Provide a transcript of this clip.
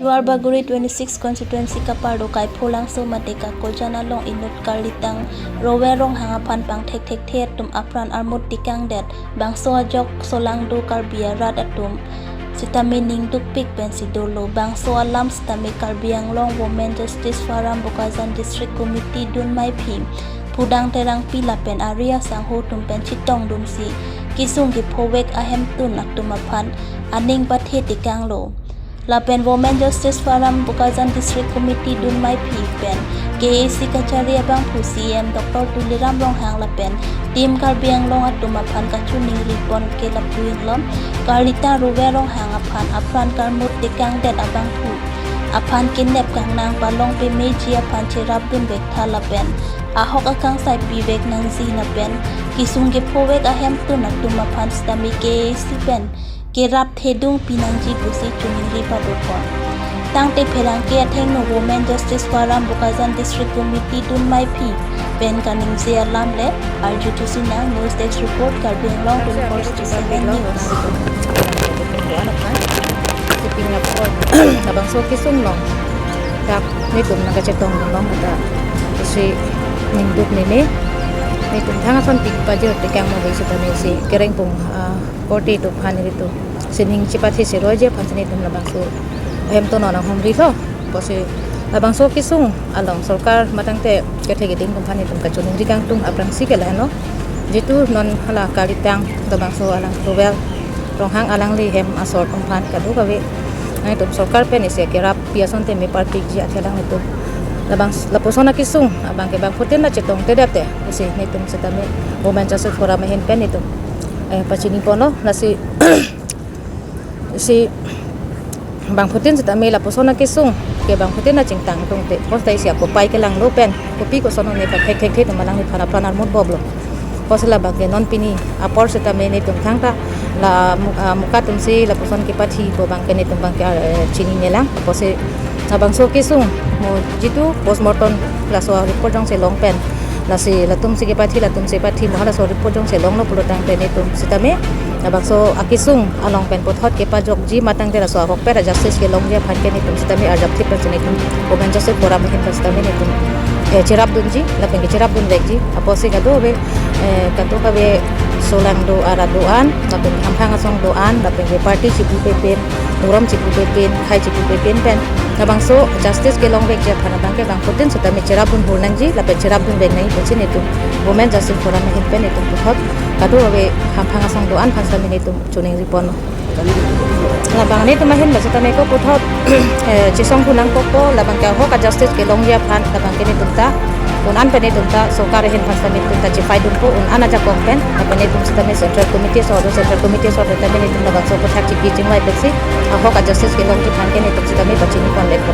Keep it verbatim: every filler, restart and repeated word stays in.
Duarbagori twenty-six constituency kaparlo Kaipholangso mate Kakojan along inut karlitang Rowel Ronghang aphan pangthekthekthe atum apran armut tekangdet bangso ajok solangdo Karbi arat atum sitame ning dukpik pensi dolo. Bangso alam sitame Karbi Anglong Women Justice Forum Bokajan District Committee dun maiphi Phudang Terangpi lapen ari asangho atum pen chetongdunsi kesung kephovek ahemtun atum aphan aning pathe tekanglo. Lapen Women Justice Forum Bokajan District Committee dun maiphi pen K A C kachari abangphu C E M Doctor Tuliram Ronghang lapen Team Karbi Anglong atum aphan kachoningripon ke lapu-inglom karlitang Rowel Ronghang aphan apran karmut tekangdet abangphu aphan kenep kangnang palong pemeji aphan cherapdunvektha lapen ahok akangsai pivek nangji lapen kesung kephovek ahemtun atum aphan sitame K A C pen kerap thedung pinangji pusi choningri padopon. Tangte pherangke athengno Women Justice Forum Bokajan District Committee dun maiphi pen kaningje alam le arjuthusi nang. News Desk Report, Karbi Anglong twenty-four seven News. Siping apor labangso kesung along dak netum nangkachetongdun along ta isi ning duk nene netum thang ason pik pajir tekang mo bai sitame si kerengpung, ah, korte atum aphan nelitum sining chepathesi roji aphan si netum labangso ahemtun non nanghumrilo. Pusi labangso kesung along sorkar matangte kethe keding atum aphan netum kachoningri kangtung aphrangsi ke laheno. Jitu non hala karlitang labangso alang Rowel Ronghang alangli hem asor atum aphan kadokave nangtum sorkar pen isi kerap pi asonte me parpikji athe alanglitum labang lapuson akesung abang ke bangphutin ta chetongtedet te pusi netum sitame Women Justice Forum ahin pen netum, eh, pachiniponlo. Lasi si bangphutin sitame lapuson akesung ke bangphutin ta chingtang tungte, pos ta isi akopai kelanglo pen kopi koson ne pathekthekthe atum alangliphan apran armut boblo. Pos labang ke non pini apor sitame netum thangta la mu-, ah, muka atumsi lapuson kepathipo abang ke netum abang ke, eh, chininelang. Pusi labangso kesung mo jitu postmortem laso report jongsi long pen lasi latumsi kepathi, latumsi pathi mo halaso report jongsi longlo pulo tangte netum sitame labangso akesung along pen puthot kepajokji matangte laso ahokpet ajustice kelongji aphan ke netum sitame arjapthip pensi netum Women Justice Forum ahin pen sitame netum, eh, cherapdunji lapen ke cherapdunvekji. Apotsi kadokave, eh, kadokave solangdo arat do-an lapen hamphang asong do-an lapen ke party chipupe pen, burom chipupe pen, khei chipupe pen pen labangso justice kelongvekji aphan abang ke bangphutin sitame cherapdun hur nangji lapen cherapdunvek nangji pusi netum Women Justice Forum ahin pen netum puthot kadokave hamphang asong do-an aphan sitame netum choningriponlo. Labang netum ahin pen sitame ko puthot, eh, chesong thu nangkokpo labang ke ahok ajustice kelongji aphan labang ke netum ta un-an pen netum ta sorkar ahin aphan sitame netum ta chephaidunpo un-an ajakong pen. Lapen netum sitame Central Committee asor do, Central Committee asor do tame netum labangso aphuthak chiki chingvai pensi ahok ajustice kelongji aphan ke netum sitame pachiniponvekpo.